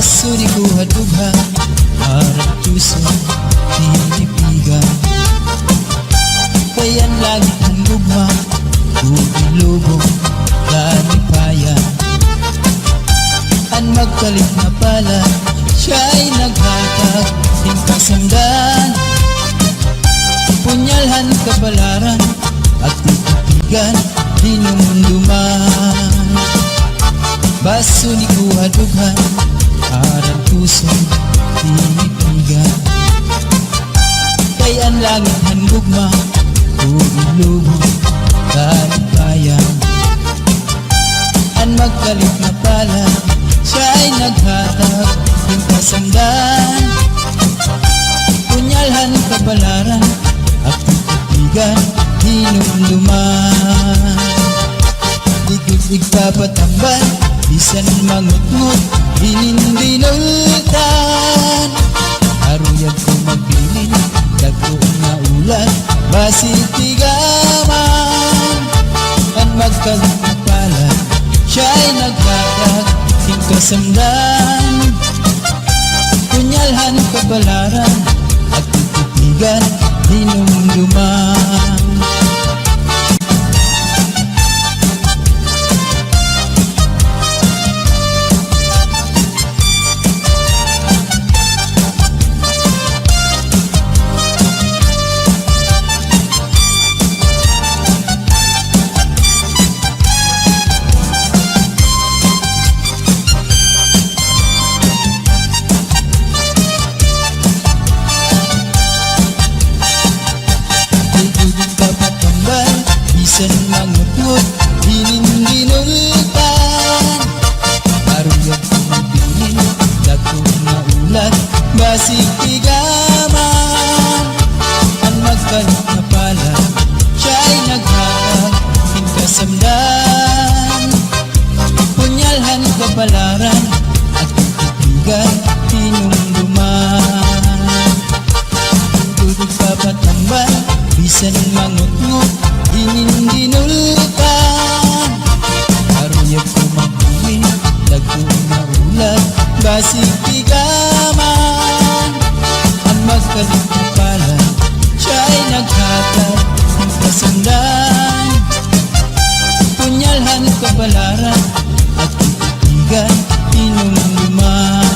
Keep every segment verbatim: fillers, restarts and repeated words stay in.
Suni ko ha dughan, aran tuson, tinipigan. Kay an langit han gugma, kubilubong, kalipayan. An magkalit nga palad, siya'y naghatag hin kasamdan. Punyal han kapalaran, at titigan, hinumduman. Basuni ko ha dughan, aran tuson, tinipigan. Kay an langit han gugma, kubilubong, kalipayan. An magkalit nga palad, siya'y naghatag hin kasamdan. Punyal han kapalaran, at titigan, hinumduman. Di gud igpapatambal, bisan mangutngot, inin dinultan. Aruyag ko magbilin, dagko nga ulat, basi tigaman. An magkalit nga palad, siya'y naghatag hin kasamdan. Punyal han kapalaran, at titigan, hinumduman. Di gud igpapatambal, bisan mangutngot, inin dinultan. Aruyag ko magbilin, dagko nga ulat, basi tigaman. An magkalit nga palad, siya'y naghatag hin kasamdan. Punyal han kapalaran, at titigan, hinumduman. Di gud igpapatambal, bisan mangutngot, inin dinultan. Aruyag ko magbilin, dagko nga ulat, basi tigaman. An magkalit nga palad, siya'y naghatag hin kasamdan. Punyal han kapalaran, at titigan, hinumduman.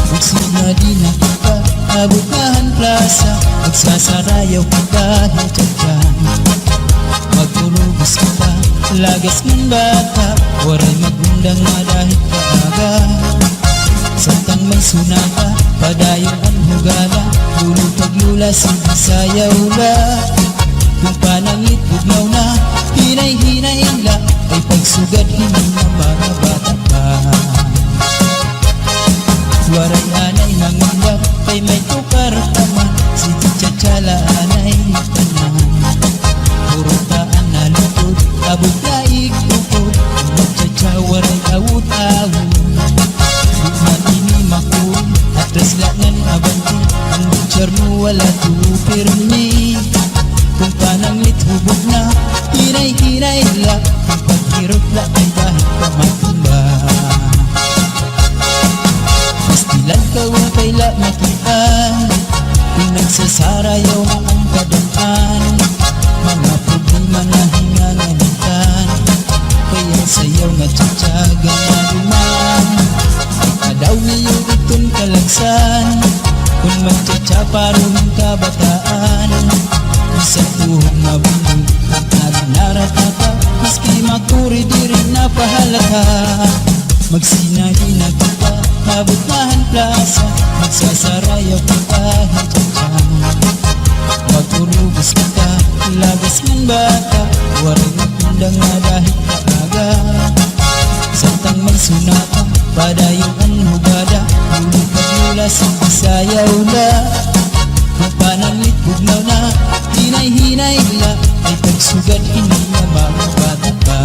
Magsina dinhi kita, abot na han plasa, magsasarayaw kita hin tsa-tsa. Magturubos kita, lagas ngan bata, waray mag-undang nga dahit kaaga. Samtang may sunata, padayon an hugala, lolo kag lola, sige sayaw la. Kon pananglit bugnaw na, hinay-hinay la, kay pagsugad hini nga mga bata pa. Waray anay mangundang, kay may tukar pa man, sige tsa-tsa la anay tanan. Puro ta analukod, abot na igtukod, magtsa-tsa waray awot-awot. Di man ini makuri, atras la ngan abante, an gobyerno wala tuo pirmi. Kon pananglit hubog na, hinay-hinay la, kon paghirot la kay dahit pa matumba. Pastilan kawakay la makita, kon nagsasarayaw na an kadam-an, mga problema na hingangalitan. Kay an sayaw nga tsa-tsa ganaduman, kadaw niyo iton kalagsan. Kon magtsa-tsa paro hin kabataan, bisan tuhog nga bundok, nagnaratata, maski makuri diri napahalata. Magsina dinhi kita, abot na han plasa, magsasarayaw kita hin tsa-tsa. Magturubos kita, lagas ngan bata, Waray nag-undang nga dahil maaga. Samtang may sunata, padayon an hugada. Lulupad lula, sige sayaw la. Kun pananglit bugnaw na, hinay-hinay la. Ay pagsugad ini nga mga bata pa.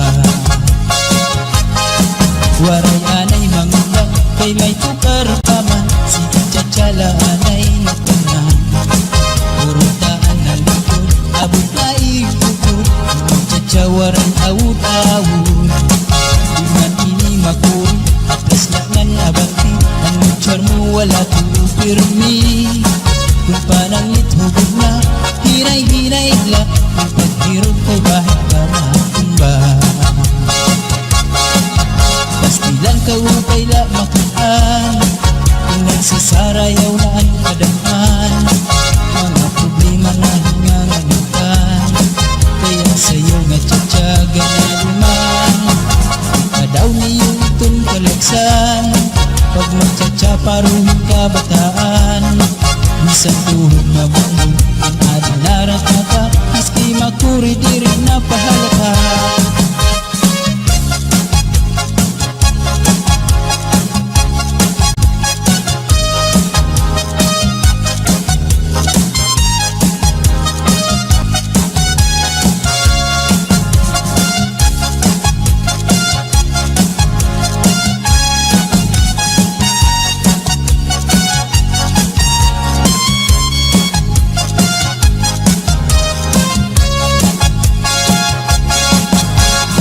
Waray anay mangundang, kay may tukar pa man. Sige, cha-cha la anay. Puro taan na likod, abot na igtukod. Cha-cha, waray awod-awod. Di man ini makuri, aplas la ngan abante. An muchar mo wala tulo pirmi. Kun pananglit hubog na, hinay-hinay la. Kun paghirot kay bahin ka matumba. Pastilan ka upay la makit-an. Kun nagsasarayaw na an kadam-an, mga problema na hinganganutan. Kay an sayaw nga cha-cha ganaduman. Kadaw niyo iton kalaksan. Pag magcha-cha, paruhin kabataan. Bisan tuhod mabungol, an adi narataka. Miski makuri, diri na pahalata.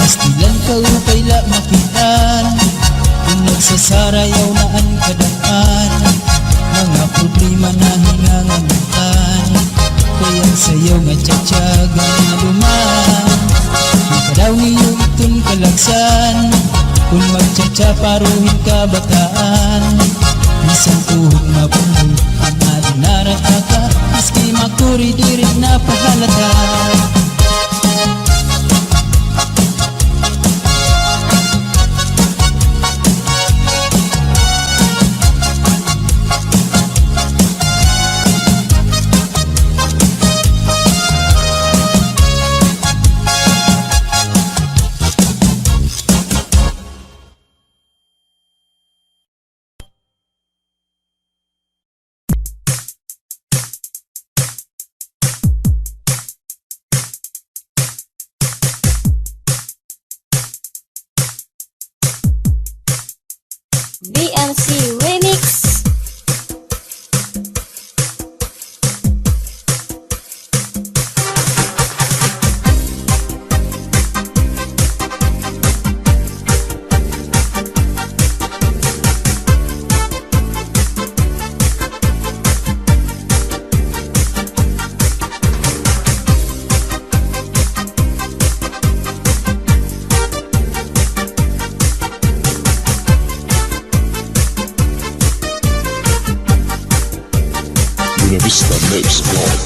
Pastilan ka upay la makit-an. Kun nagsasarayaw na an kadam-an, mga problema na hinganganutan. Kay an sayaw nga cha-cha ganaduman. Kadaw niyo iton kalaksan. Kun magcha-cha, paruhin kabataan. Bisan tuhod mabungol, an adi narataka. Miski makuri, diri na pahalata. B M C Remix. Buena Vista Mix Club.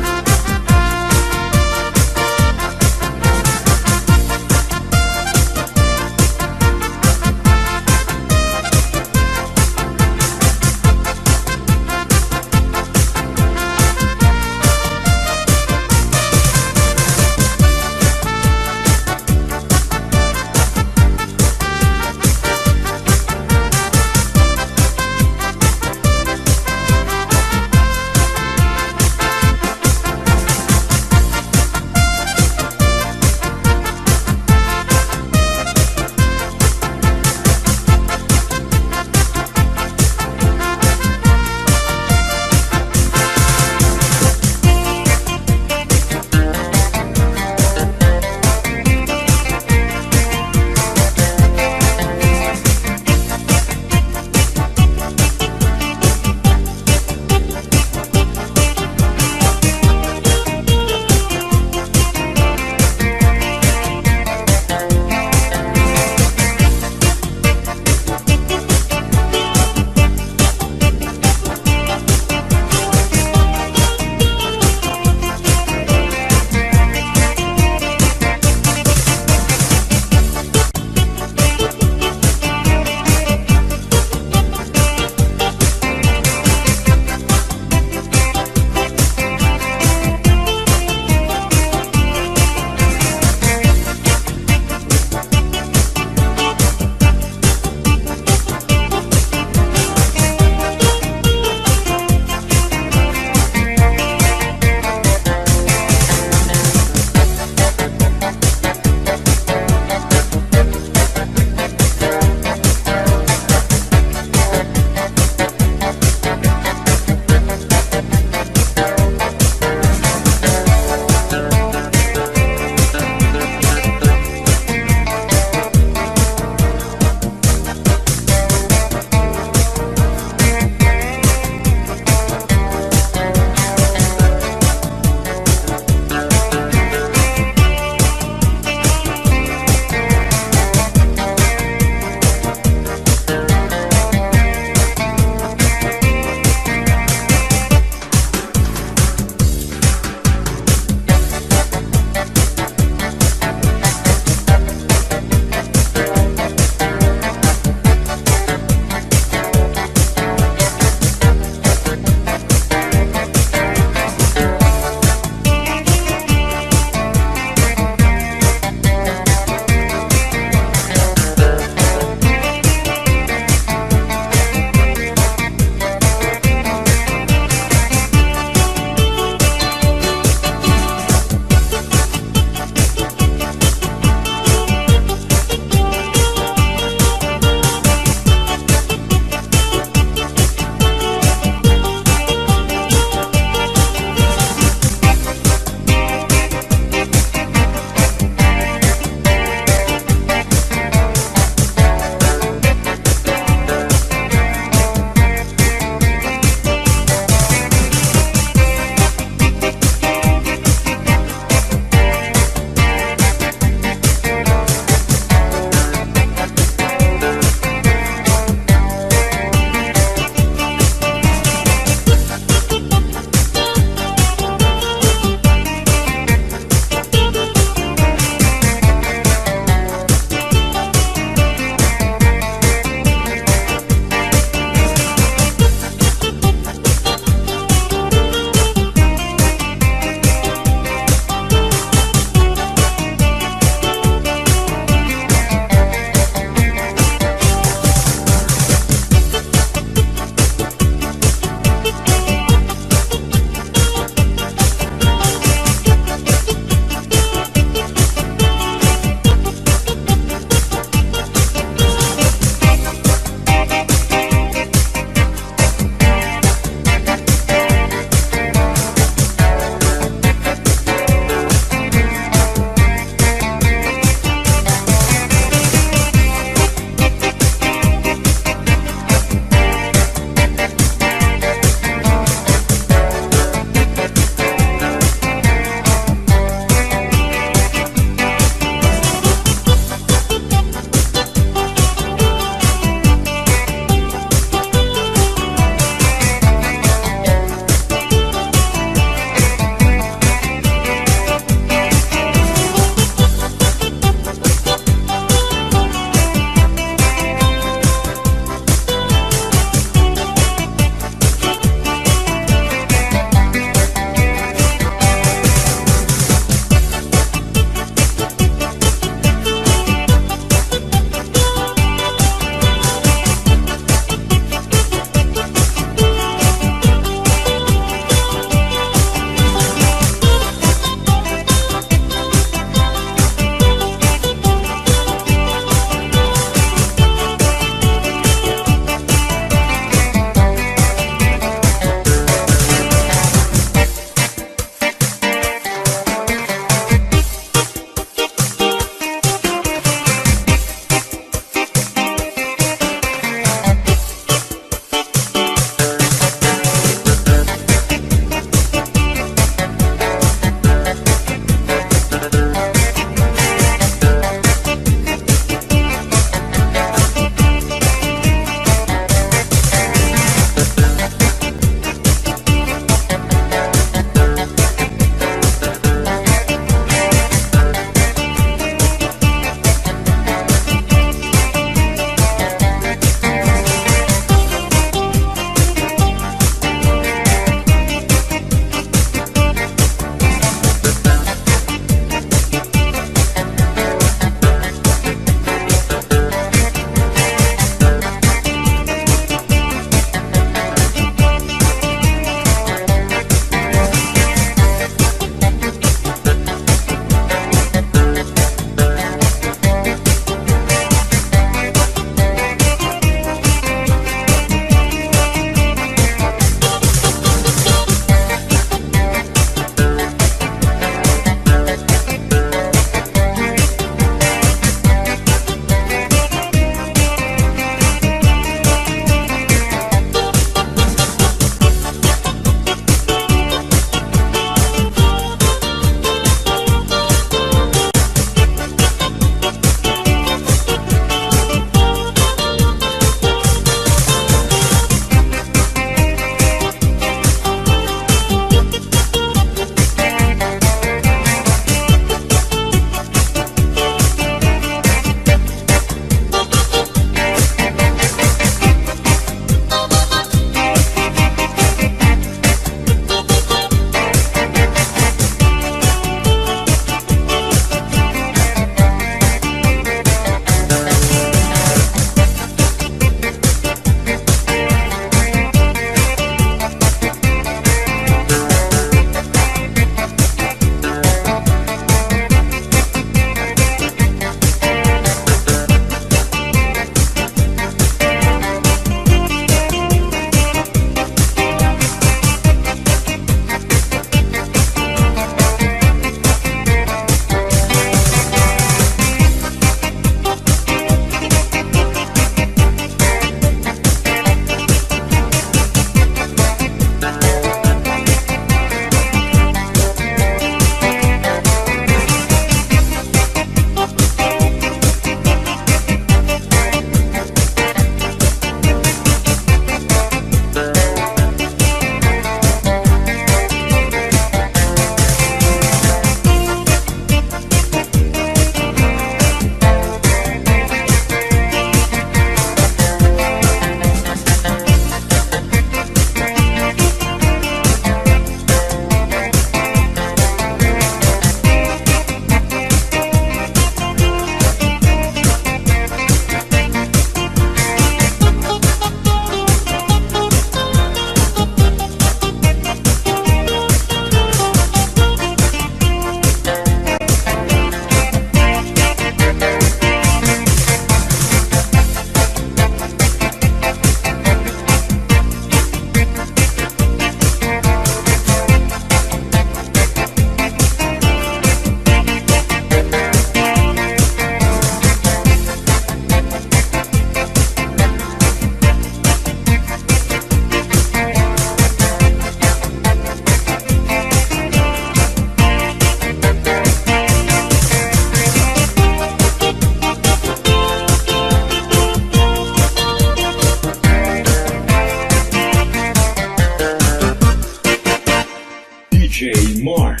More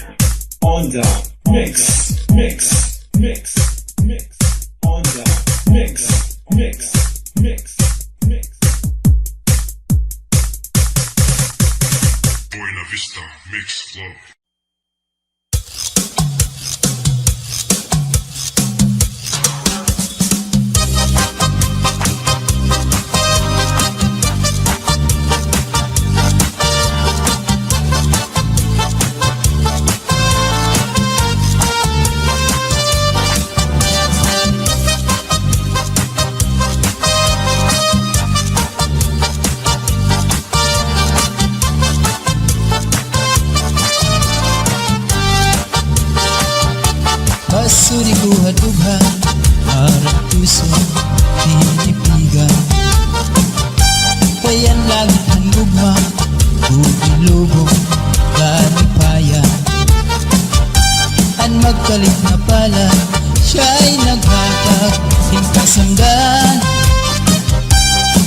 on the mix, mix, mix, mix, on the mix, mix, mix, mix. Buena Vista Mix Club. Baso ni ko ha dughan, aran tuson, tinipigan. Kay an langit han gugma, tubig lubong, kalipayan. An magkalit nga palad, siya'y naghatag hin kasamdan.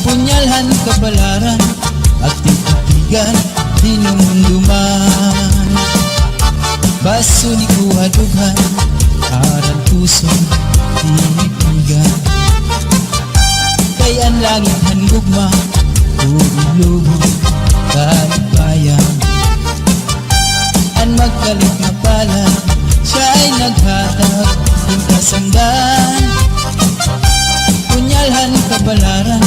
Punyal han kapalaran, agtik-agtigan, hinumduman. Baso ni ko ha dughan, aran tuson, tinipigan. Kay an langit han gugma, tubig lubong, kalipayan. An magkalit nga palad, siya'y naghatag hin kasamdan. Punyal han kapalaran,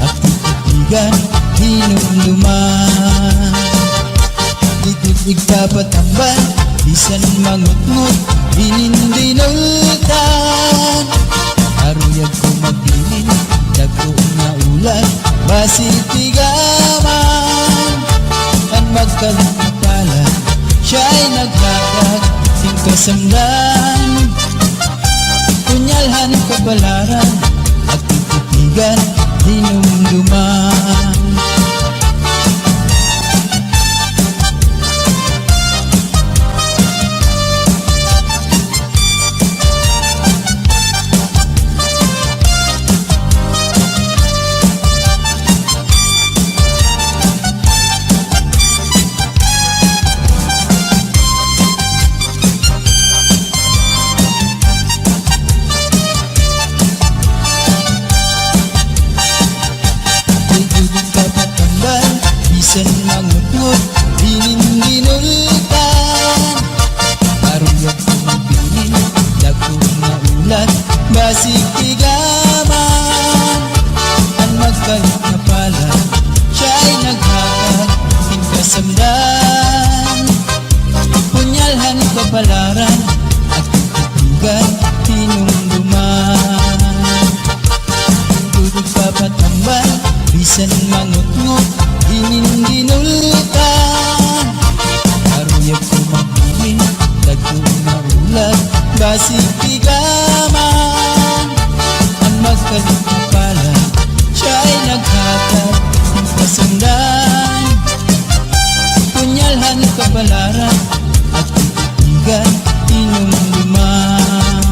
agtik-agtigan, hinumduman. Didi igpapatambal, bisan mangutngot, inin dinultan. Aruyag ko magbilin, dagko nga ulag, basi tigaman. An magkalit nga palad, siya'y naghatag hin kasamdan. Punyal han kapalaran, agtik-agtigan, hinumduman. Didi igpapatambal, bisan mangutngot, inin dinultan. Aruyag ko magbilin, dagko nga ulag, basi tigaman. An magkalit nga palad, siya'y naghatag hin kasamdan. Punyal han kapalaran, agtik-agtigan, hinumduman. Didi igpapatambal, bisan mangutngot, inin dinultan. Aruyag ko magbilin, dagko nga ulag, basi tigaman. An magkalit nga palad, siya'y naghatag hin kasamdan. Punyal han kapalaran, agtik-agtigan, hinumduman.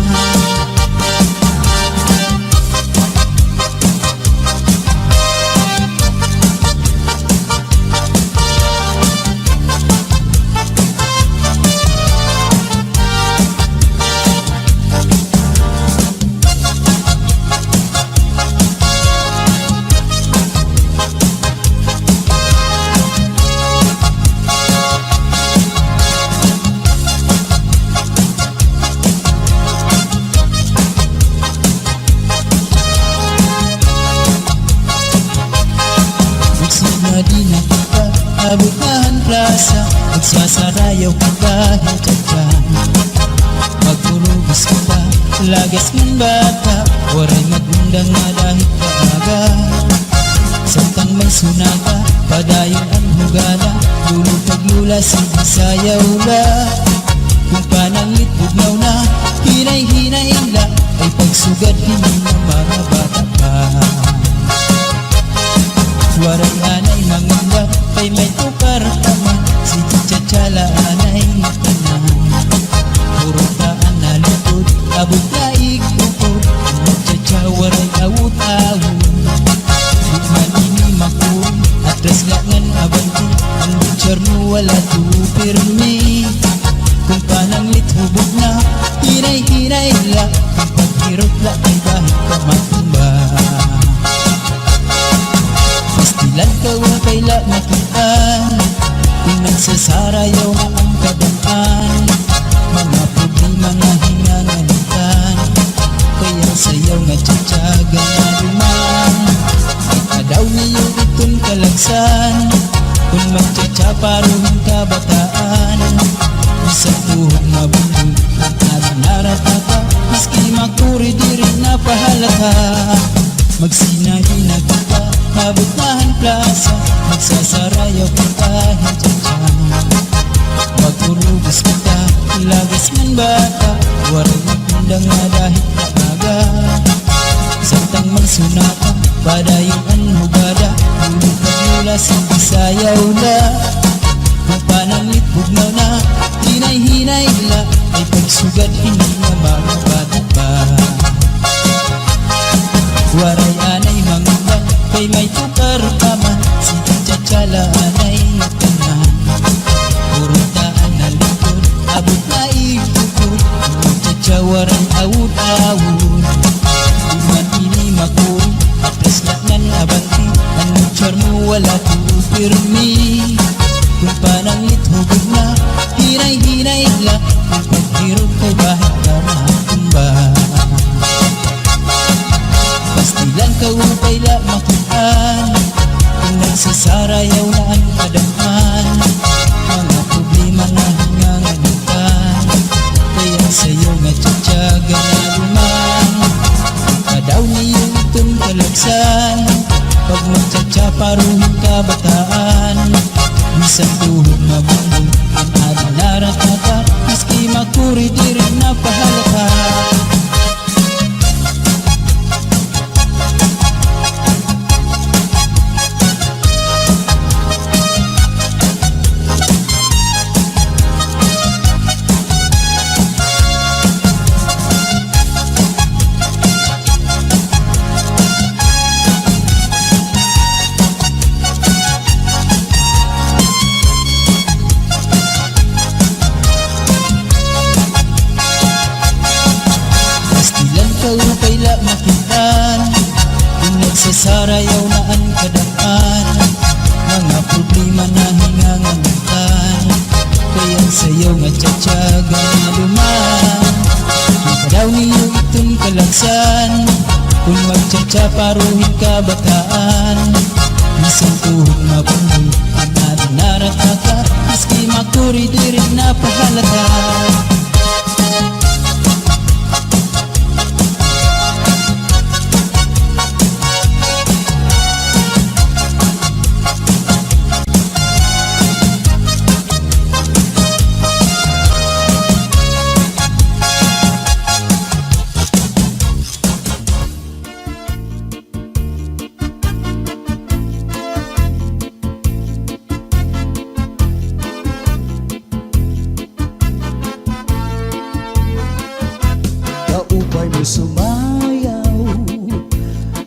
Buksid na dinhi kita, abot na han plasa, magsasarayaw kita hin tsa-tsa. Magpurugos kita, lagas ngan bata, waray mag-undang nga dahit kaaga. Samtang may sunata, padayon an hugala, lolo kag lola, sige sayaw la. Kon pananglit bugnaw na, hinay-hinay la, kay pagsugad hini nga mga bata pa. Waray anay mangundang, kay may tukar pa man, sige tsa-tsa la anay tanan. Puro taan na lingkod, abot na igtukod, tsa-tsa waray awot-awot. Di man ini makuri, atras la ngan abante, an gobyerno wala to pirmi. Bata, waray magundang nga dahil maaga. Samtang magsunata, padayon an hugada. Lulukad lula, sige sayaw na. Kon pananglit bugnaw na, hinay-hinay la, ay pagsugad ini nga mga bata pa. Waray anay mangamba, kay may tukar pa man, sige cha-cha la anay tanan. Puro daan na lingkod, abot na igtukod, puro cha-cha waray awod-awod. Di man ini makuri, apres ngatanan abante, an muchar mo wala tuo pirmi. Kon pananglit hugod na, hinay-hinay la, kon paghirot kay bahit ka matumba. Pastilan kaupay la makit-an, kon nagsasarayaw na an kadam-an, mga problema na hinganganutan, kay an sayaw nga cha-cha ganaduman. Kadaw niyo iton kalagsan, pag magcha-cha paruhing kabataan, bisan tuhod mabungbong, an adi naratata, maski makuri diri na pahalata. Pastilan kaupay la makit-an, kon nagsasarayaw na an kadam-an, mga problema na hinganganutan, kay an sayaw nga cha-cha ganaduman. Kadaw niyo iton kalagsan, kon magcha-cha paruhing kabataan, bisan tuhod mabungbong, an adi naratata, maski makuri diri na pahalata. Kaupay mo sumayaw,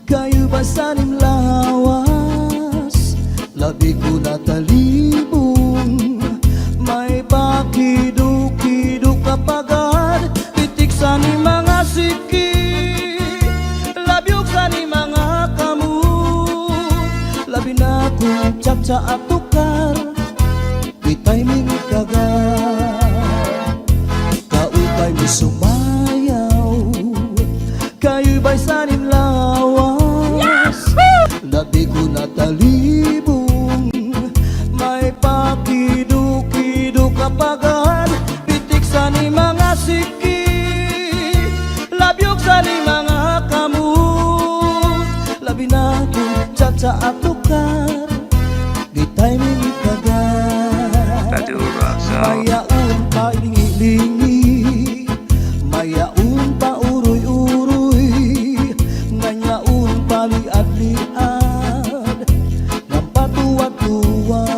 kay ubay san im lawas, labi ko natalibong, may pakido-kido ka pa gad, pitik san im mga siki, labyog san im mga kamot, labi na kon cha-cha at tukar. Di timing ka gad, kaupay mo sumayaw, kay ubay san im lawas. Labi ko natalibong, may pakido-kido ka pa gad, pitik san im mga siki, labyog san im mga kamot, labi na kon cha-cha at tukar. Di timing ka gad. Mayaon pa lingi-lingi, mayaon pa uroy-uroy, nganyaon pa liad-liad, ngan patuwad-tuwad.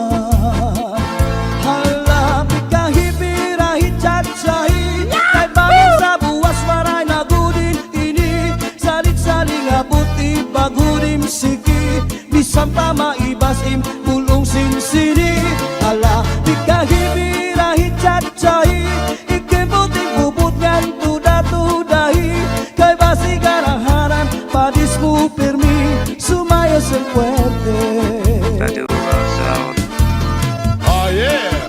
Hala, pikahi pirahi chatchahi, kay bangin sa buwas waray na gud in ini, salit-saling abot iba gud im siki. Bisan pa maibas im bul-ong sinsini, hala, pikahi pirahi chatchahi, ikibot im bubot ngan tuda-tudahi, kay basi garaharan padis mo pirmi, sumayaw sin puwerte. Oh, yeah!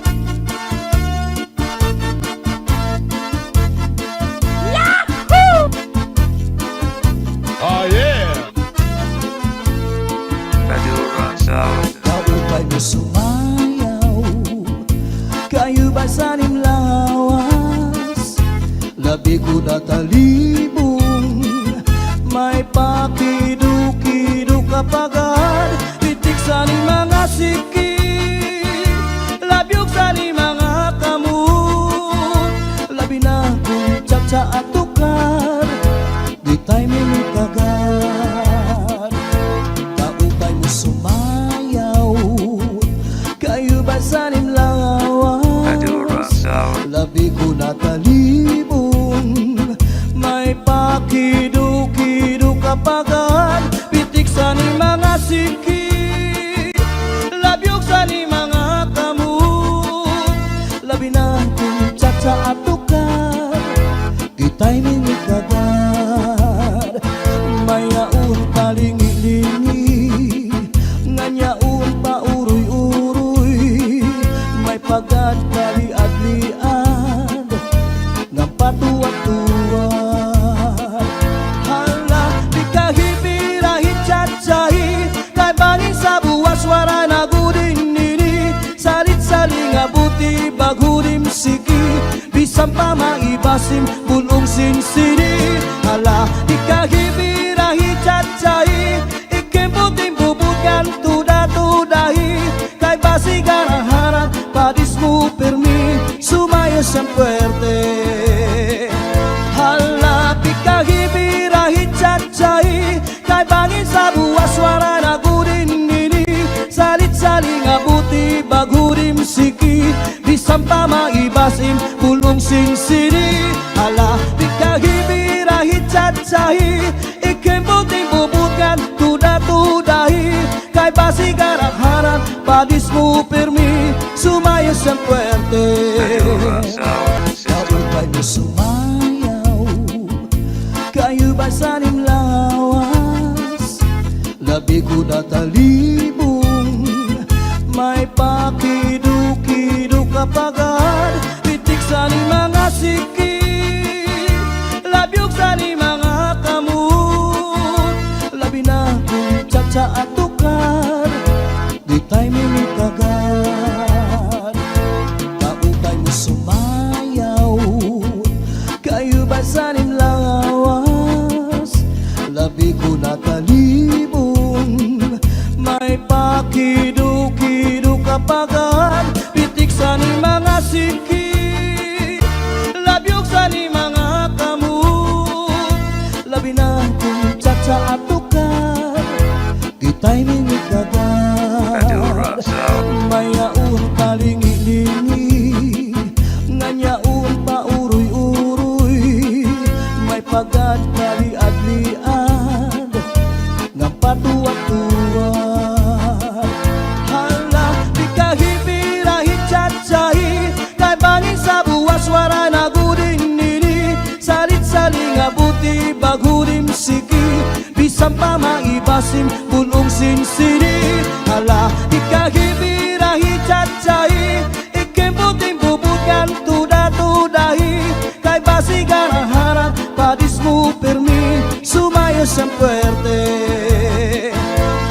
Yahoo! Oh, yeah! Kaupay mo sumayaw, kay ubay san im lawas, labi ko natalibong, may pakido-kido ka pa gad, pitik san im mga siki, labyog san im mga kamot, labi na Cha-cha atukar, di timing ikagad. Kaupay mo sumayaw, kaiba san im lawas. Labi ko natalibong, may pakido-kido ka pa gad. Pitik san im mga siki, labyog san im mga kamot. Labi na kon cha-cha atukar, di timing ikagad. May yaon palingi-lingi, ngan yaon pauroy-uroy, may pagad paliad-liad, ngan patuwad-tuwad. Hala, di ka hibirahi, cha-chahi, kay bangin sa buwas waray na gud ini. Salit-sali nga buti bag-o it im siki, bisan pa maiba sin bul-ong sin sini. Hala, di ka hibirahi, cha-chahi, ikimbo it im bubot ngan tuda-tudahi, kay basi garaharan, padis mo pirmi, sumayaw san puwerte. Hala, di ka hibirahi, cha-chahi, kay bangin sa buwas waray na gud ini. Salit-sali nga buti bag-o it im siki, bisan pa maiba sin bul-ong sin sini. Hala, di ka hibirahi, cha-chahi, ikimbo it im bubot ngan tuda-tudahi, kay basi garaharan, padis mo pirmi, sumayaw san puwerte. Kaupay mo sumayaw, kaiba san im lawas. Labi ko natalibong, may pakido-kido ka pa gad. Pitik san im mga siki, labyog san im mga kamot. Labi na kon cha-cha atukar, di timing ikagad. Kaupay mo sumayaw, kaiba san im lawas. Labi ko natalibong, may pakido-kido ka pa gad. Pitik san im mga siki, labyog san im mga kamot. Labi na kon cha-cha atukar, di timing ikagad. May yaon palingi-lingi, ngan yaon pauroy-uroy, may pagad paliad-liad, ngan patuwad-tuwad. Hala, di ka hibirahi, cha-chahi, kay bangin sa buwas waray na gud ini. Salit-sali nga buti bag-o it im siki, bisan pa maiba sin bul-ong sin sini. Hala, di ka hibirahi, cha-chahi, ikimbo it im bubot ngan tuda-tudahi, kay basi garaharan, padis mo pirmi, sumayaw san puwerte.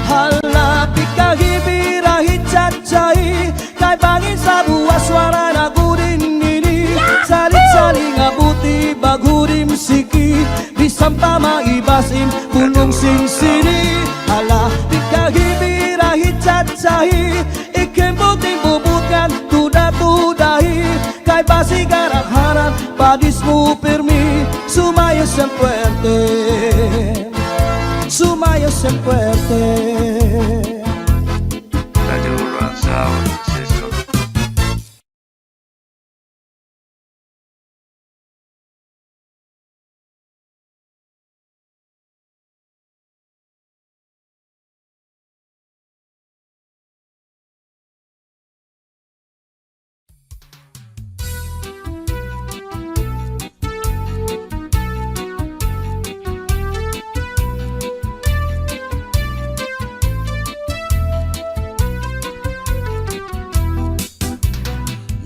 Hala, di ka hibirahi, cha-chahi, kay bangin sa buwas waray na gud ini. Salit-sali nga buti bag-o it im siki, bisan pa maiba sin bul-ong sin sini. Hala, di ka hibirahi, cha-chahi, ikimbo it im bubot ngan tuda-tudahi, kay basi garaharan, padis mo pirmi, sumayaw san puwerte. Sumayaw san puwerte.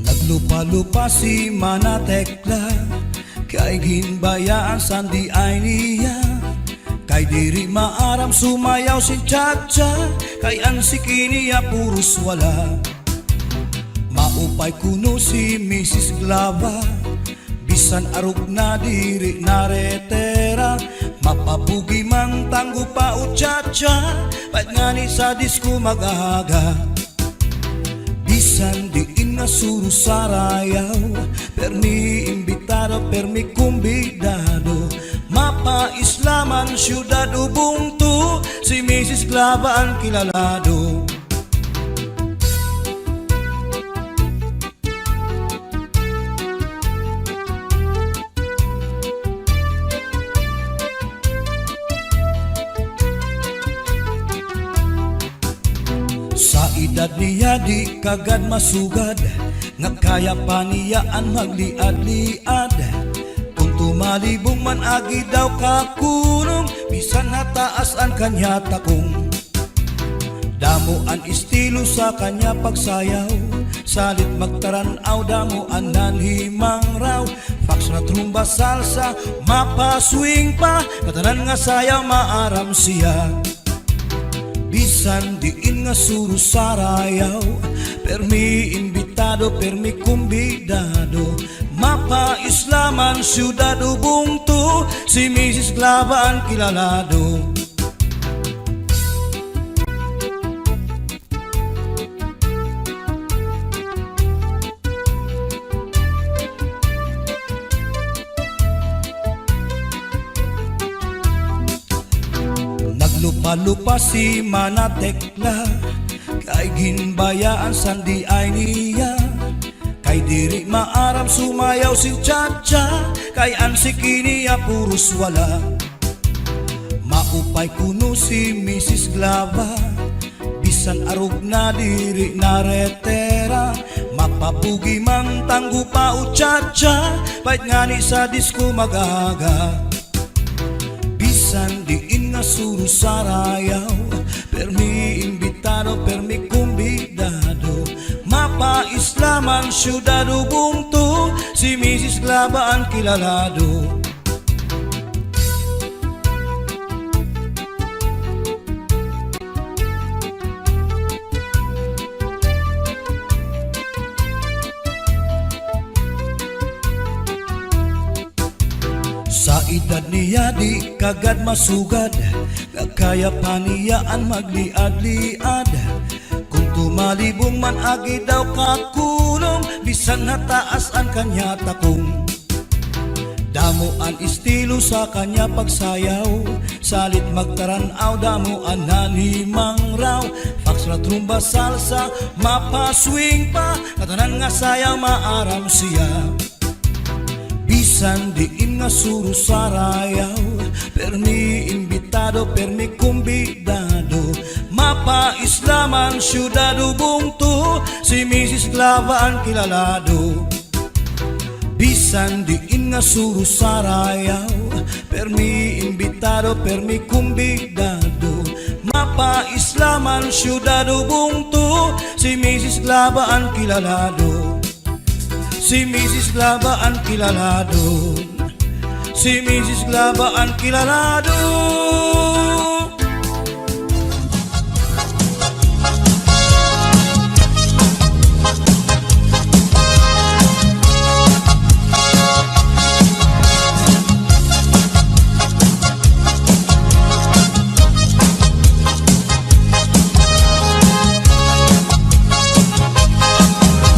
Naglupa-lupa si Mana Tekla, kay ginbayaan san D I niya. Kay diri maaram sumayaw sin cha-cha, kay an siki niya puros wala. Maupay kuno si Misis Glava, bisan arog na diri naretera. Mapabugi man tango pa o cha-cha, pait ngani sa disko mag-aga. Bisan diin nga suro sarayaw, permi imbitado, pirmi kumbidado. Mapa-isla man syudad o bungto, si Misis Glava an kilalado. Sa edad niya di kagad masugad, nga kaya pa niya an magliad-liad. Kon tumalibong man agi daw kakulong, bisan hataas an kanya takong. Damo an estilo sa kanya pagsayaw, salit magtaran-aw damo an nanhimangaraw. Foxtrot, rumba, salsa, mapa-swing pa, ngatanan nga sayaw maaram siya. Bisan diin nga suro sarayaw, pirmi imbitado, pirmi kumbidado. Mapa-isla man syudad o bungto, si Misis Glava an kilalado. Naglupa-lupa si Mana Tekla, kay ginbayaan san diay niya. Kay diri maaram sumayaw si Chacha, kay an siki niya puros wala. Maupay kuno si Misis Glava, bisan arog na diri naretera. Mapabugi man tanggo pa o Chacha, pait ngani sa disko mag-aga. Bisan diin nga suro sarayaw, pirmi imbitado, pirmi kumbidado. Mapa-isla man syudad o bungto, si Misis Glava an kilalado. Sa edad niya di kagad masugad, nga kaya pa niya an magliad-liad. Kon tumalibong man agi daw kakulong, bisan hataas an kanya takong. Damo an estilo sa kanya pagsayaw, salit magtaran-aw damo an nanhimangaraw. Foxtrot, rumba, salsa, mapa-swing pa, ngatanan nga sayaw maaram siya. Bisan diin nga suro sarayaw, pirmi imbitado, pirmi kumbidado. Mapa-isla man syudad o bungto, si Misis Glava an kilalado. Bisan diin nga suro sarayaw, pirmi imbitado, pirmi kumbidado. Mapa-isla man syudad o bungto, si Misis Glava an kilalado. Si Misis Glava an kilalado. Si Misis Glava an kilalado.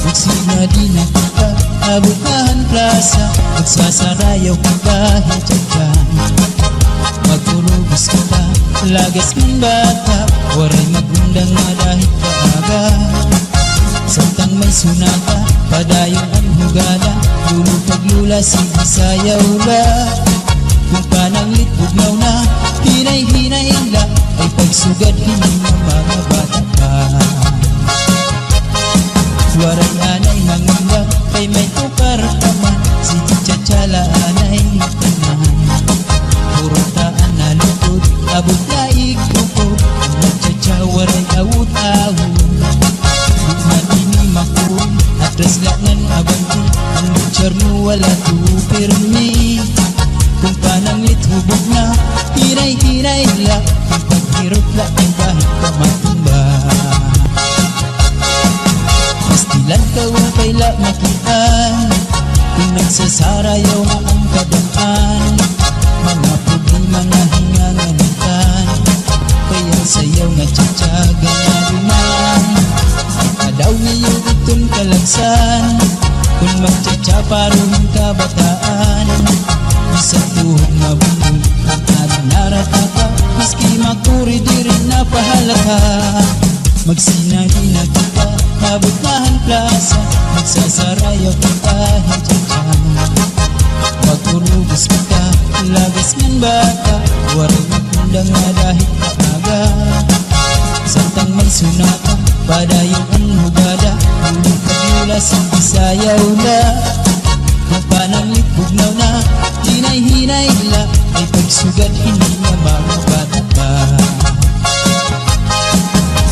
Magsina di na kita, abot na han plasa, magsasarayaw kita hin Chacha. Magurugos kita, lagas ngan bata, waray mag-undang nga dahil kaaga. Samtang may sunata, padayon an hugala, lolo kag lola, sige sayaw la. Kon pananglit bugnaw na, hinay-hinay la, kay pagsugad hin mga bata pa. Waray anay mangundang, kay may tukar pa man, sige Chacha la anay tanan. Puro ta an nalukod, abot na igtukod, an nagchacha waray awod-awod. Di man ini makuri, atras la ngan abante, an gobyerno wala to pirmi. Kon pananglit hubog na, hinay-hinay la, kon paghirot la, kay bahin pa matumba. Pastilan ka upay la makitaan, kon nagsasarayaw na an kaban-an, mga problema na hinganganitan, kay an sayaw nga Chacha ganado man. Ikaw daw niyo iton kalagsan, kon magchacha pa Karon kabataan, bisan tuhod nga bungol, an adlaw narataka, maski makuri diri napahalata. Magsinahina kita, maabot na han plasa, magsasarayaw kita, hi Chacha. Magurugos kita, lagas ngan bata, waray makundang nga dahig. Aga, samtang may sunata, padayon an hugada, lulong kag lulas, sige sayaw na. Kon pananglit bugnaw na, hinay-hinay la, may pagsugad hini nga mga bata pa.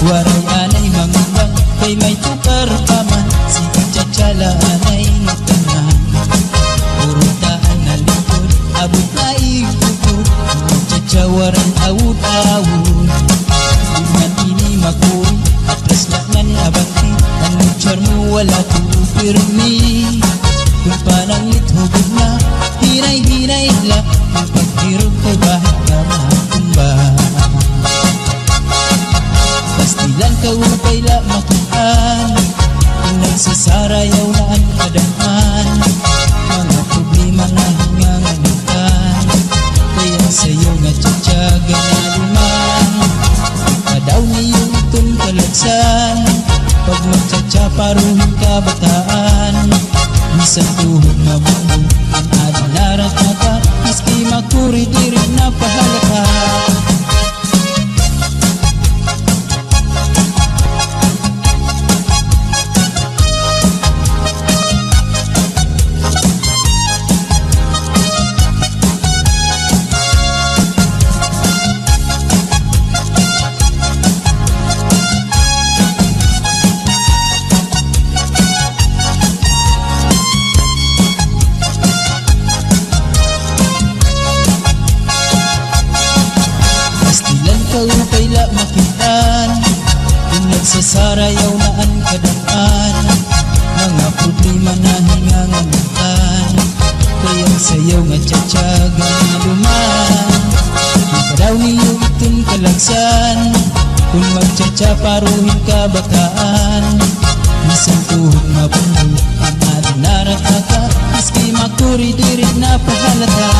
Waray anay mangundang, kay may tukar pa man, si Chacha la anay ngatanan. Puro ta an nalingkod, abot na igtukod, Chacha waray awod-awod. Di man ini makuri, atras la ngan abante, an muchar mo wala tuo pirmi. Kon pananglit hugod na, hinay-hinay la, kon paghirot kay bahin ka matumba. Pastilan kaupay la makit-an, kon nagsasarayaw na an kadam-an, mga problema na hinganganutan. Kay an sayaw nga Chacha ganaduman, kadaw niyo iton kalagsan, pag magchacha paruhin kabataan, bisan tuhod nga bungol, an adlaw narataka, maski makuri diri napahalata. Pastilan kaupay la makit-an, kon nagsasarayaw na an kadam-an, mga problema na hinganganutan. Kay an sayaw nga Chacha ganaduman, kadaw niyo iton kalagsan, kon magchacha paruhin kabataan, bisan tuhod nga bungol, an adlaw narataka, maski makuri diri napahalata.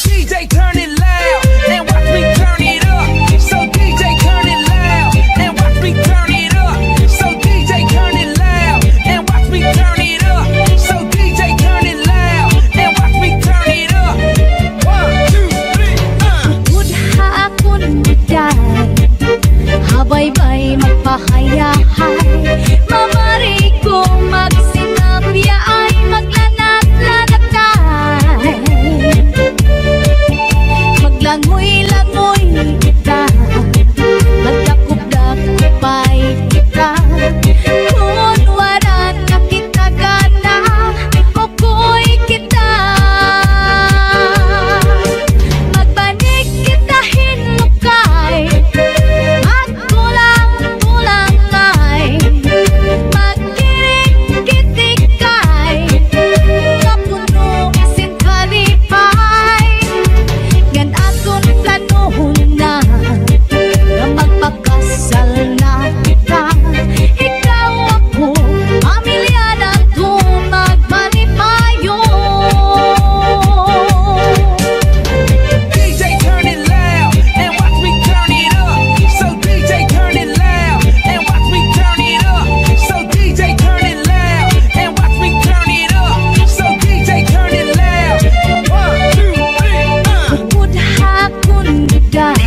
D J, turn it loud and watch me turn it up. So D J, turn it loud and watch me turn it up. So D J, turn it loud and watch me turn it up. So D J, turn it loud and watch me turn it up. One, two, three, uh. Bukod ha akon biday, habaybay magpahayahay. Mamari ko magsinabyaay, maglanat-lanatay. Maglangoy-langoy kita, magdakop-dakopay kita. Kon waran na kita gana, ukoy kita. Magbanig kita hin lukay, magkulang-kulangay, magkirik-kitikay, nga puno sin kalipay. Ngan aton planuhon na, nga magpakasal na kita. Ikaw, ako, pamilya naton, magmalipayon. D J, turn it loud and watch me turn it up. So D J, turn it loud and watch me turn it up. So D J, turn it loud and watch me turn it up. So D J, turn it loud. One, two, three, uh. Bukod ha akon biday,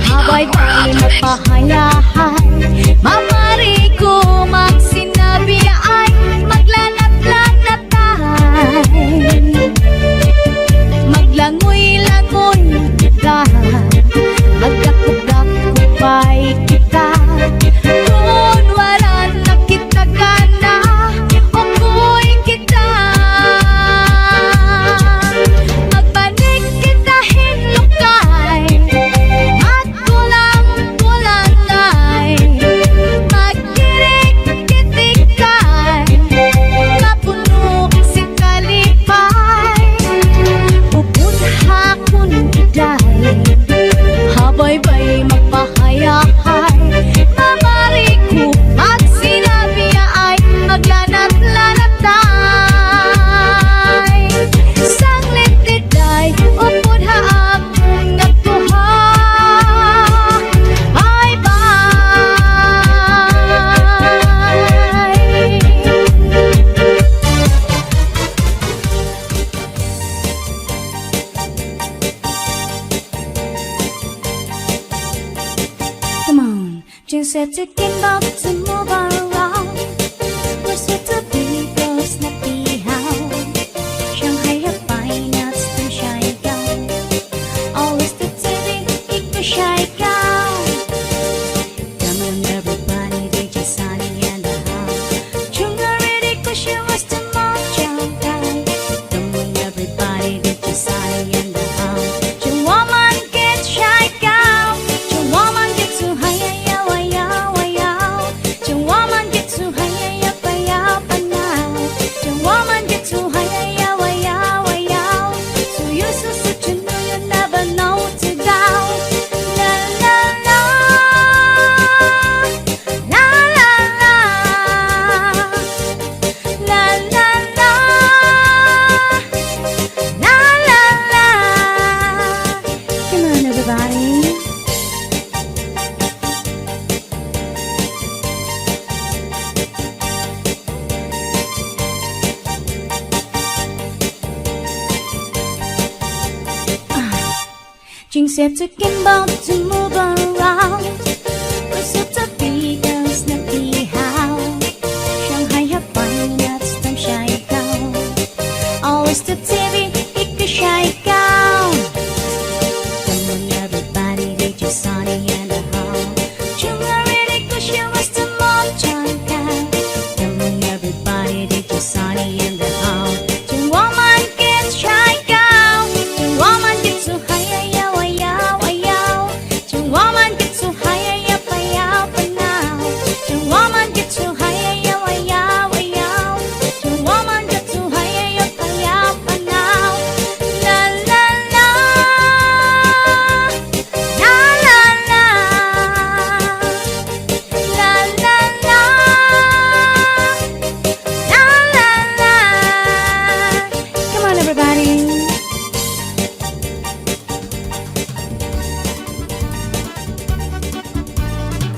habaybay magpahayahay. Mamari ko magsinabyaay, maglanat-lanatay. Maglangoy-langoy kita, magdakop-dakopay kita. Kon waran na kita gana, ukoy kita. Magbanig kita hin They're talking about to move around. We're set to be girls, not be how. Shanghai have fine arts, them shy girl. Always the T V, ik the shy girl. Come on, everybody, D J Sunny in the house. Chung already, 'cause she was the more shy girl. Come on, everybody, D J Sunny in the house. Chung woman get shy girl. Chung woman get too high, yow, yow, yow. Chung woman get too high, yow, yow, yow, yow. Chung woman get too high, yow, yow, yow, yow. So you so such a no, you never know to go. La, la, la. La, la, la. La, la, la. La, la, la. Come on, everybody. Jing said to Kimball to move around. We said to be girls, not be how. Shanghai have fine arts, them shy girl. Always the T V, ik the shy girl. Come on, everybody, D J Sunny in the house. Chung already, 'cause she was the more shy girl. Come on, everybody, D J Sunny in the house. Chung woman get shy girl. Chung woman get too high, yow, yow, yow, yow. Chung woman get too high, yow, yow, yow, yow. Chung woman get too high, yow, yow, yow, yow. Chung woman get too high, yow, yow, yow, yow. La, la, la. La, la, la. La, la, la. La, la, la. Come on, everybody.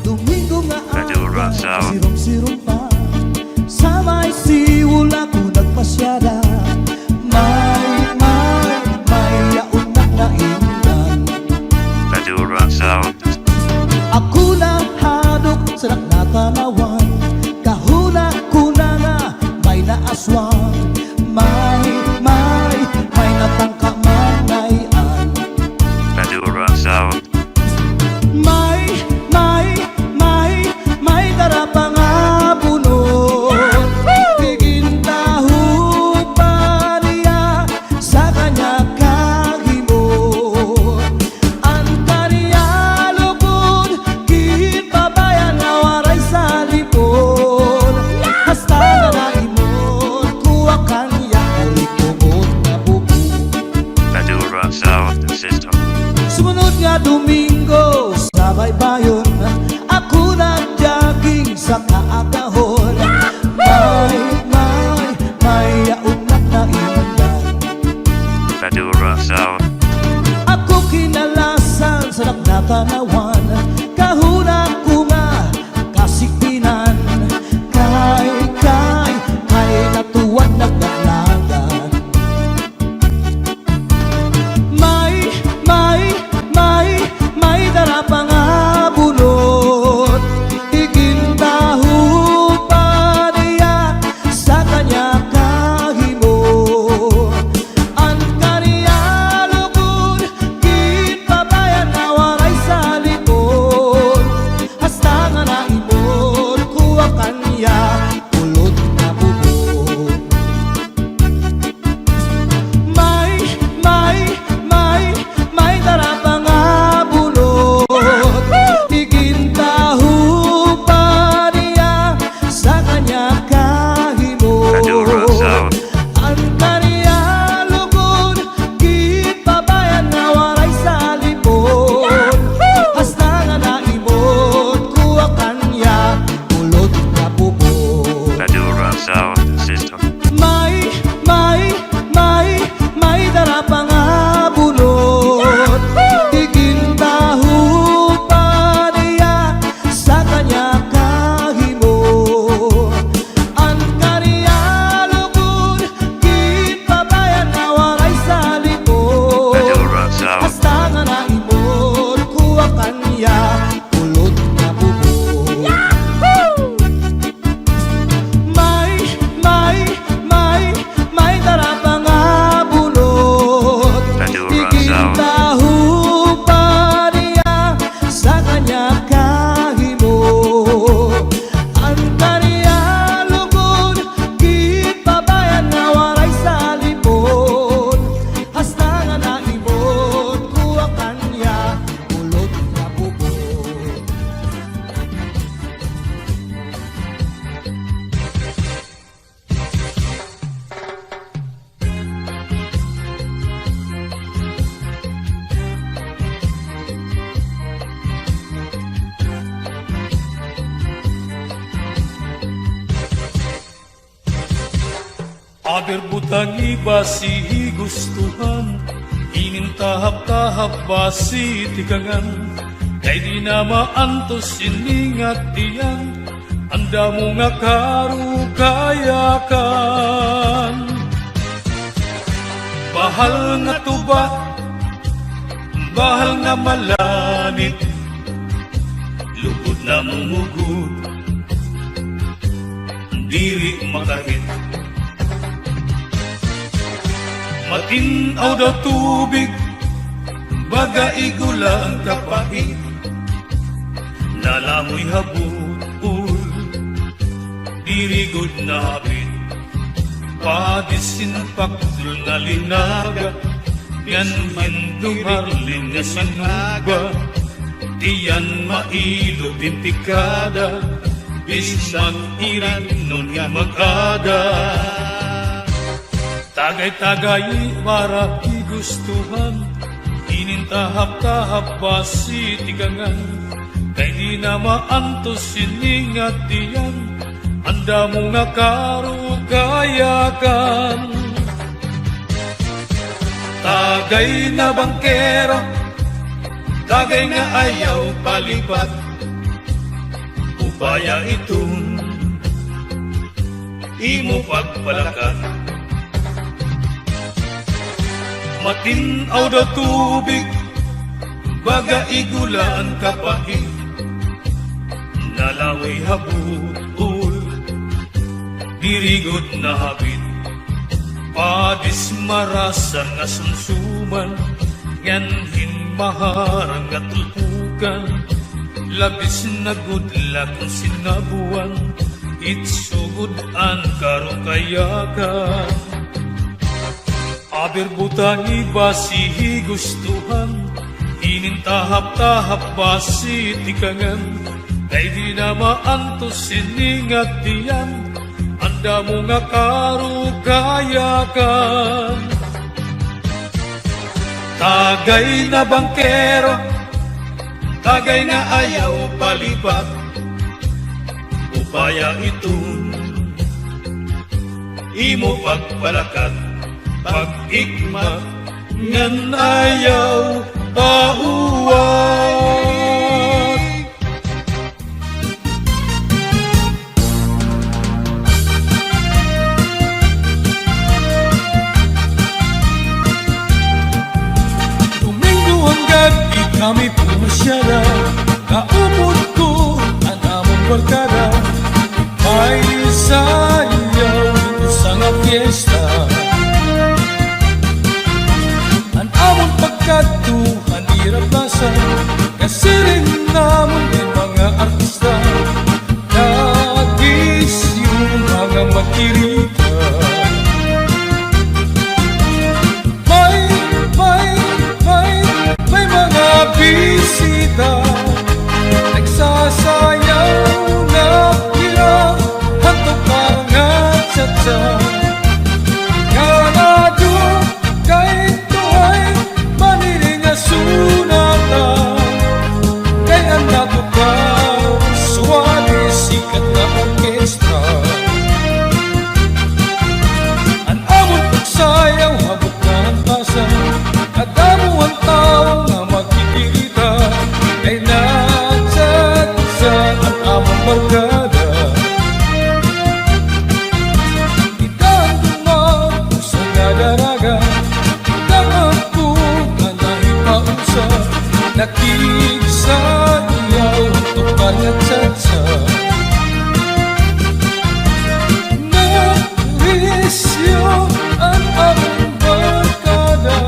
Domingo nga adlaw, sirom-sirom pa. Sa may siwol ako nagpasyada. May, may, may yaon ak naindan. Ako nahadlok sa nakan-awan. Kahuna-kuna nga may naaswang. May, may, may natangka man ngay-an. May, may, may, may dara pa nga bunot. Igintaho pa niya sa kanya kahimot. An kanya lugod ginpabayaan nga waray sa lipon. Hasta nga naimot ko an kanya kuritubot nga bubong. Sumunod nga Domingo sa baybayon, ako nag-jogging sa kaagahon. May, may, may yaon ak naindan. Ako kinalasan sa nakan-awan, kahuna ko nga kasikpinan. Kay, kay, kay natuwad nagdaglagan. May, may, may, may dara pa nga bunot. Igintaho Pero butang iba si higustuhan, inin tahap-tahap basi tikangan, kay di na maantos ini nga tiyan, an damo nga karukayakan. Bahal nga tuba, bahal nga malanit, lugod namumugod, diri makahit. Matin-aw daw tubig, baga igula an kapait, nalangoy ha but-ol, diri gud nahapit. Padi sin pakdol nga linaga, ngan hin dumarling nga sinuba, tiyan mailog hin tikada, bisan mag-irig-on hin mag-aga. Tagay-tagay para higustuhan, inin tahap-tahap basi tikangan, kay di na maantos ini nga tiyan, an damo nga karukayakan. Tagay na bangkero, tagay nga ayaw palipat, upaya iton imo pagpalakat. Matin-aw daw tubig, baga igula an kapait, nalangoy ha but-ol, diri gud nahapit. Padi sin marasa nga sumsuman, ngan hin maharang nga tulpukan, labis na gud la kon sinabuan, itso gud an karukayakan. Aber butang iba si higustuhan, inin tahap-tahap basi tikangan, kay di na maantos ini nga tiyan, an damo nga karukayakan. Tagay na bangkero, tagay na ayaw palipat, upaya iton imo pagpalakat, pag-ikmat, ngan ayaw pauwat. Domingo an gab-i kami pumasyada, kaupod ko an amon barkada. May sayaw didto sa nga fiesta. An amon pagkadto han ira plaza, kasiring namon hin mga artista, nag-isyu mga makirita. May, may, may, may mga bisita, nagsasayaw na hira, hantok pa nga cha-cha. Ganado kay tuhay, maniring nga sunata, kay an natukaw, suwabe, sikat nga orkestra. An amon pagsayaw, habok na an plaza, kadamo an tawo nga makikirita, kay nagchat-chat an amon barkada. Dida an dumaog usa nga daraga, dida an ako nga nahipausab, nakigsayaw, tukar nga cha-cha. Narisyo an amon barkada,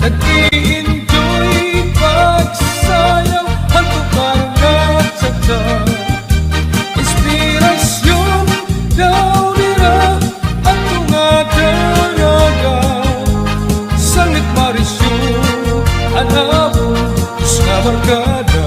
nag-i-enjoy pagsayaw, han tukar nga cha-cha. Inspirasyon daw nira adto nga daraga, sanglit marisyo an amon dos nga barkada.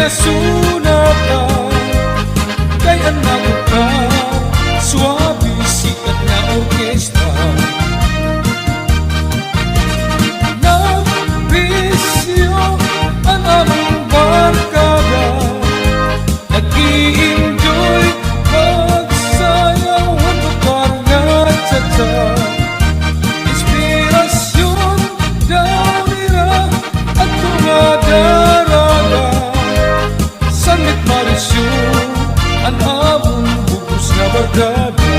Sunatan kay an naguka, suabe sikat nga orkestra. Nagbisyo an amon barkada, nag-i-enjoy, magsayaw, han lokal nga cha-cha. Inspirasyon daw nira adto nga daraga. Sanglit marisyo an amon bug-os nga barkada.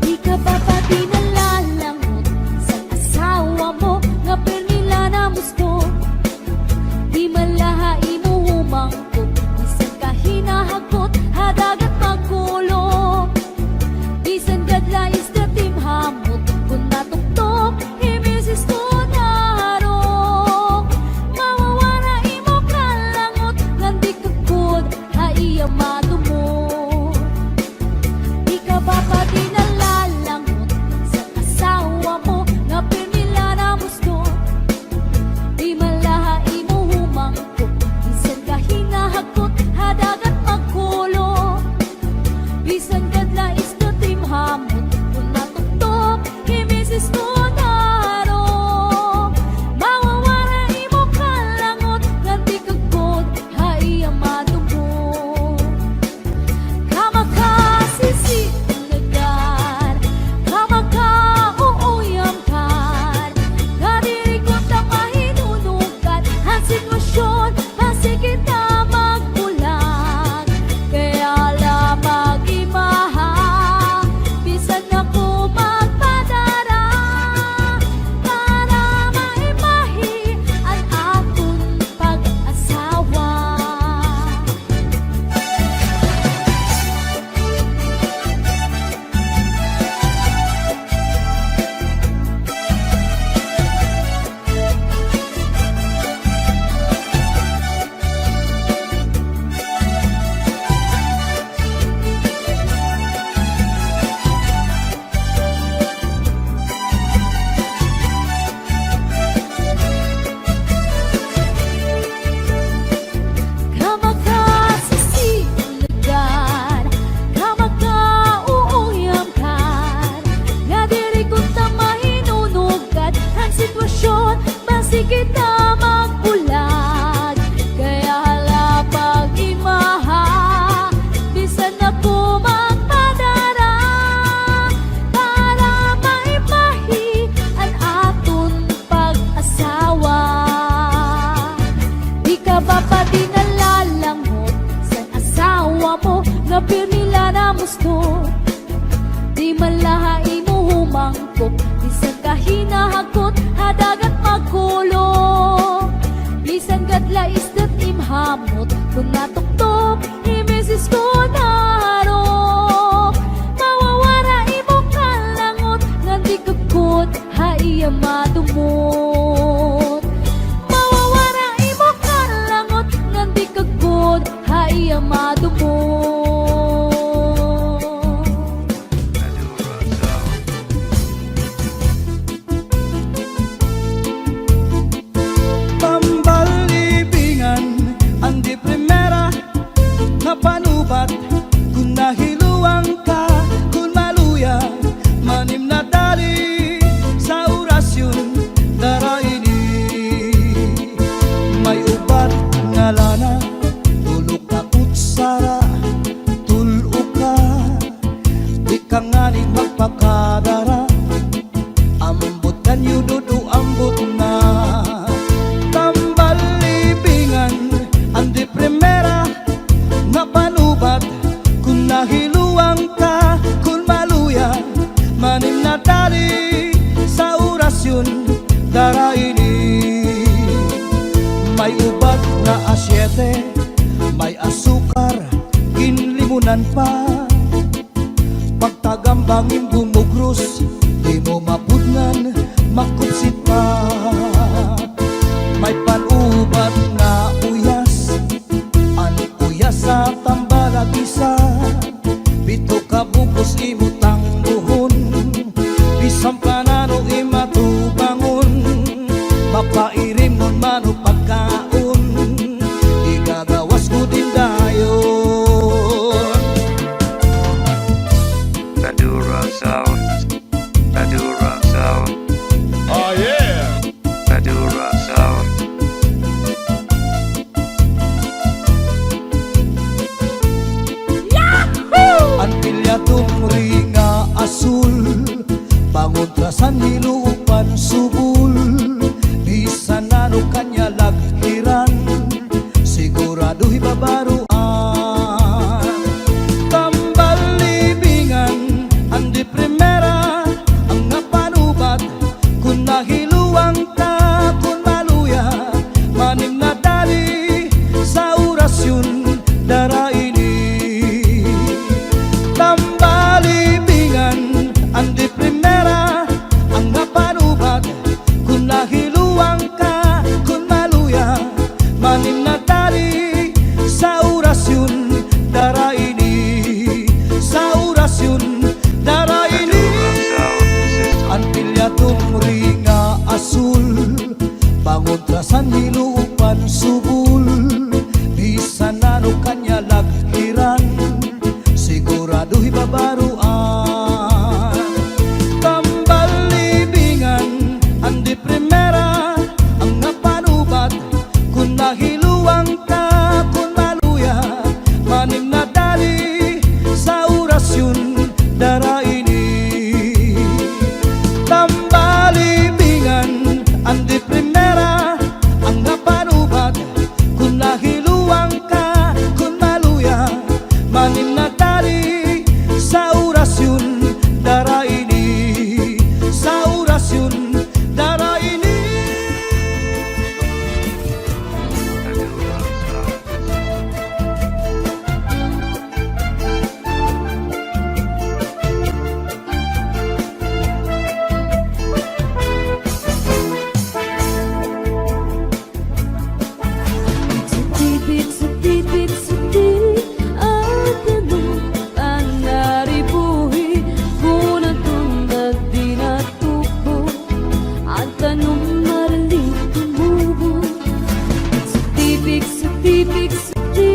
Di ka ba pati nalalangot sa asawa mo nga pirmi la namustot? Di man la ha imo humangkot, bisan ka hinahagkot ha dagat magkulop. Bisan gad la isda timhamot, kon matuktok hi misis ko narok. Mawawara imo kalangot, ngan di ka gud ha iya madumot. Di ka ba pati nalalangot sa asawa mo nga pirmi la namustot? Di man la ha imo humangkot, bisan ka hinahagkot ha dagat magkulop. Bisan gad la isda timhamot, kon matuktok hi misis ko narok. Mawawara imo kalangot, ngan di ka gud ha iya madumot. Kamakasisilugar, kamakauuyamkar, nga diri ko ta mahinunugad han sitwasyon, basi kita magbulag. Kaya la mag-imaha, bisan ako magpadara, para maimahi an aton pag-asawa. Kamakasisilugar, kamakauuyamkar, nga diri ko ta mahinunugad han sitwasyon, basi kita magbulag. Kaya hala pag-imaha, bisan ako magpadara, para maimahi an aton pag-asawa. Di ka ba pati nalalangot san asawa mo nga pirmi la namustot? Di man la ha imo humangkop, bisan ka hinahagkot ha dagat magkulop. Bisan gad la isda timhamot, kon matuktok hi misis ko narok. Mawawara imo kalangot, ngan di ka gud ha iya madumot. Mawawara imo kalangot, ngan di ka gud ha iya madumot. Pambalibingan, an di primera nga panubat, kon nahiluwang ka, kon maluya, manim na dali sa orasyon, dara ini. May ubat ngalana, tulo ka kutsara, tul-o ka, di ka ngani magpakadara. Ambot kan yudod o ambot na. Pambalibingan, an di primera nga panubat, kon nahiluwang ka, kon maluya, manim na dali sa orasyon, dara ini. May ubat nga asyete, may asukar, ginlimunan pa. Pagtagambang im bumugros, di mo mapudngan, makupsit pa. Sampa nano imatubangon, mapairimnon mano pagkaon, igagawas ko din dayon. Padura Sound. Padura Sound. Oh, yeah! Padura Sound. Yahoo! An pilya tumri nga asul, pangontra san hilupan subol, bisan nano kanya lagkiran, sigurado hibabaroan. Tambal libingan, an de primera, an nga panubat, kon nahiluang ka, kon maluya, manim na dali sa orasyon dara ini. Tambal libingan, an de primera, an nga panubat, kon nahiluang ka, kon maluya, manim na dali sa orasyon dara ini, sa orasyon dara ini. An pilya tumri nga asul, pangontra san hilupan subol, bisan nano kanya lagkiran, sigurado hibabaroan. Tambal libingan, an de primera, an nga panubat, kon nahiluang ka, kon maluya, manim na dali sa orasyon dara ini. Tambal libingan, an de primera, an nga panubat, kon nahiluang ka, kon maluya, manim na dali sa orasyon dara ini, sa orasyon dara ini. Bigsuti, bigsuti, bigsuti, an tanom panaribuhi, kon an tuna dinatubo, an tanom madali tumubo. Bigsuti, bigsuti, bigsuti,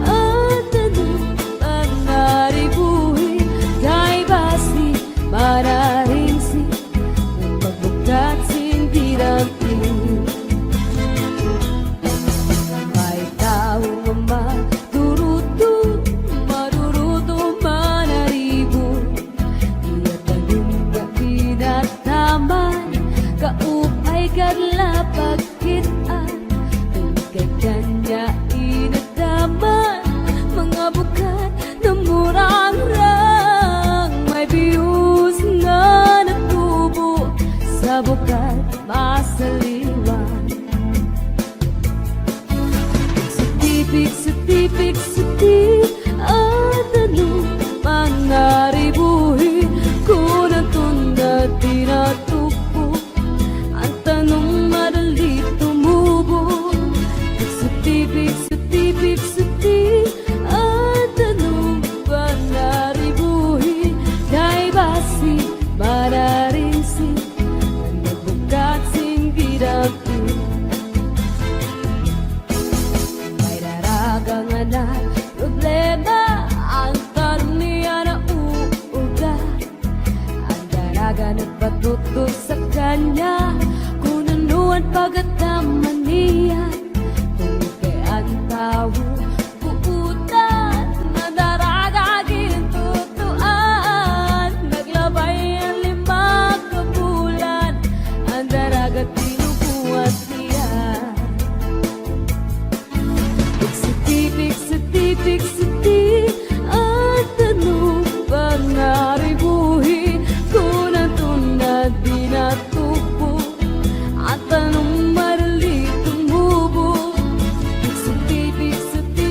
an tanom panaribuhi, kay basi mararinsi, magbukat sin didam-i. May tawo nga maduruto, maduruto, manaribo. Iya tanom nga inataman, kaupay kadla pagkit-an. Tungkay kanya inataman, mga bukat namurangrang, may biyos nga natubo sa bukat masaliwan. Bigsuti, bigsuti, bigsuti, an tanom panaribuhi, kon an tuna dinatubo, an tanom madali tumubo. Bigsuti, bigsuti, bigsuti, an tanom panaribuhi, kay basi mararinsi, magbukat sin didam-i. May daraga nga nagproblema, an tanom niya nauuga. An daraga nagpatutok sa kanya, kon ano an pagkataman niya. Tungod kay an tawo buotan, an daraga gintutuan. Naglabay an lima ka bulan, an daraga tinubuan niya. Bigsuti, bigsuti, bigsuti, an tanom panaribuhi, kon an tuna dinatubo, an tanom madali tumubo. Bigsuti, bigsuti,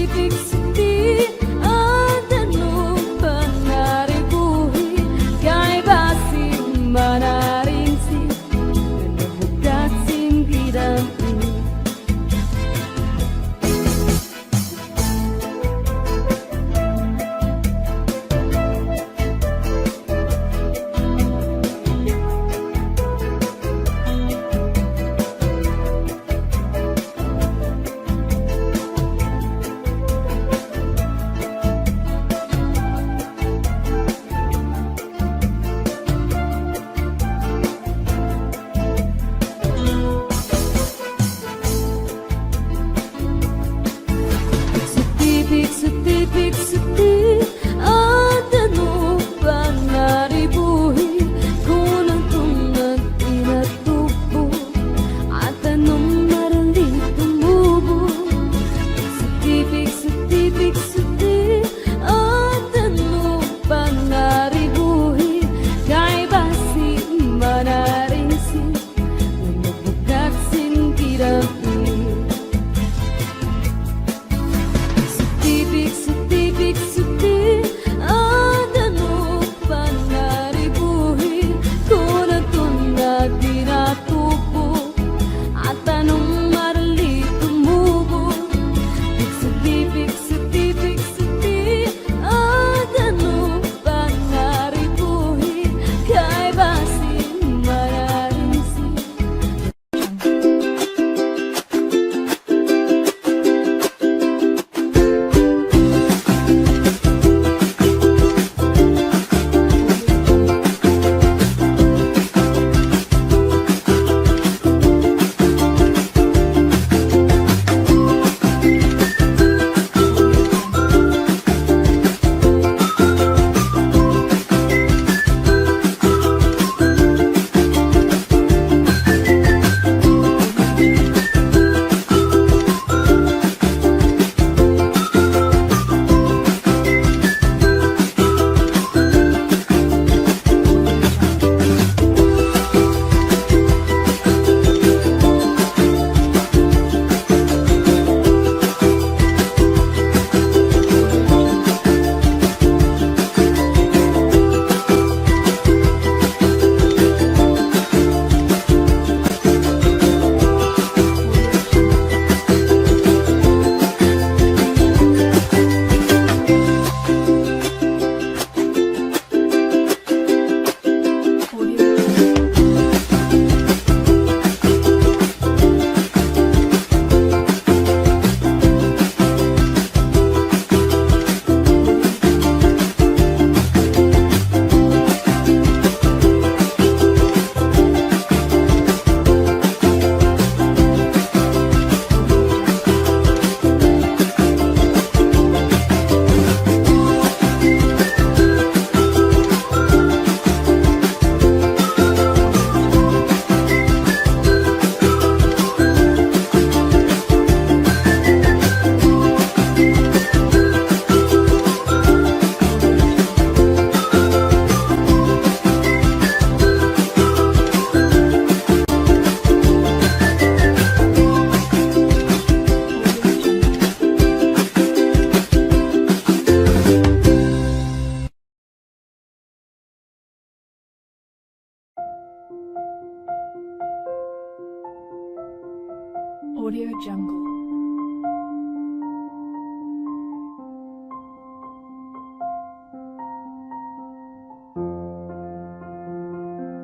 Audio Jungle.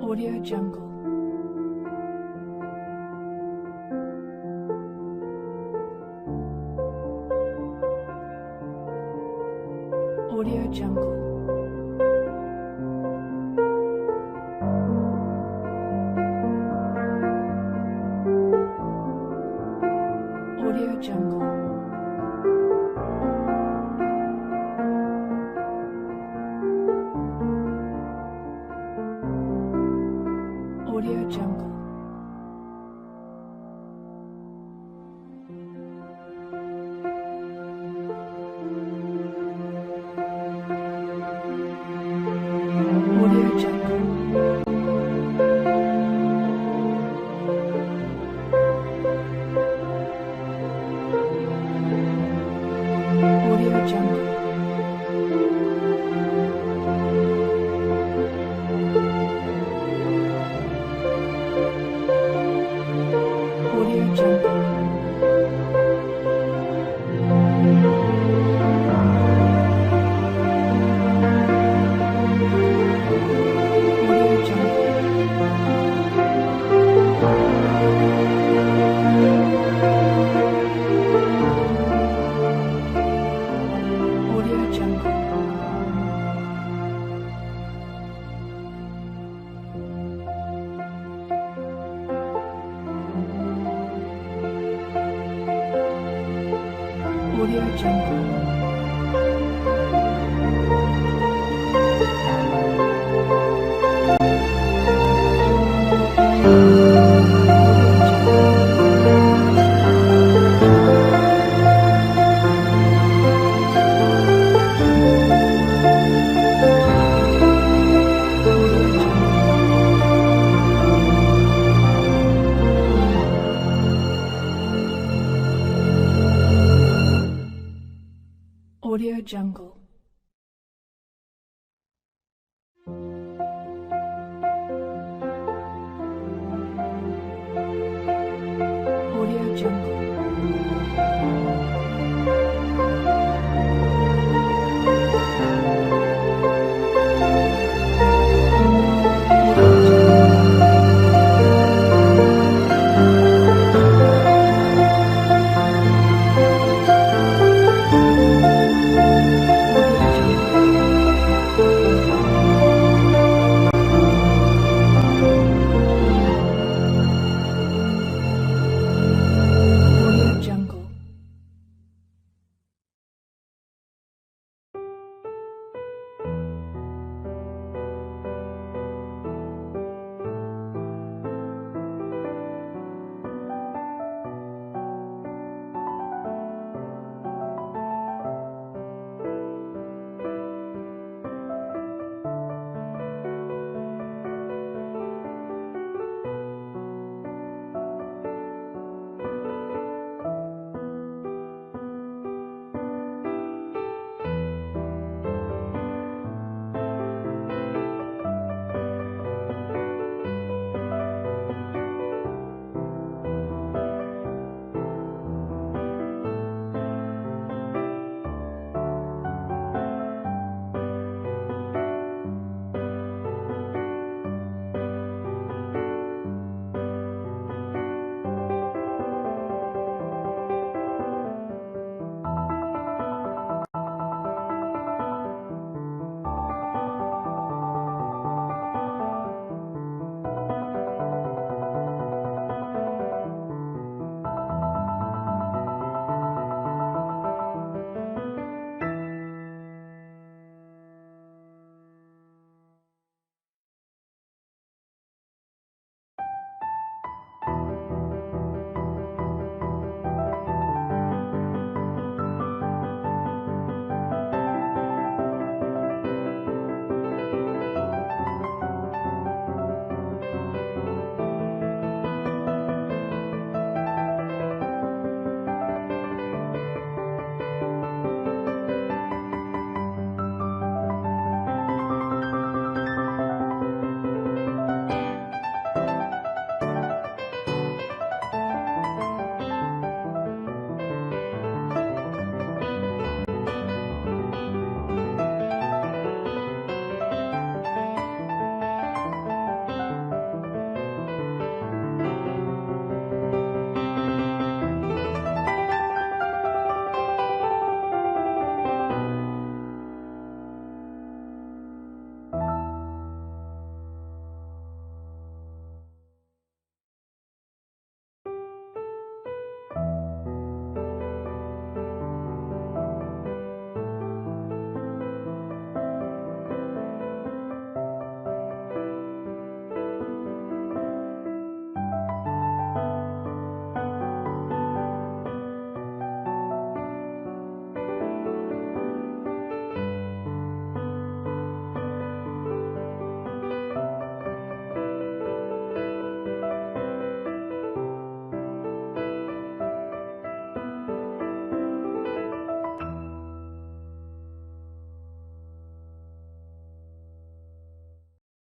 Audio Jungle. Audio Jungle. Audio Jungle. Audio Jungle. Audio Jungle. Audio Jungle. Audio Jungle. Audio Jungle. Audio Jungle. Audio Jungle. Audio Jungle. Audio Jungle.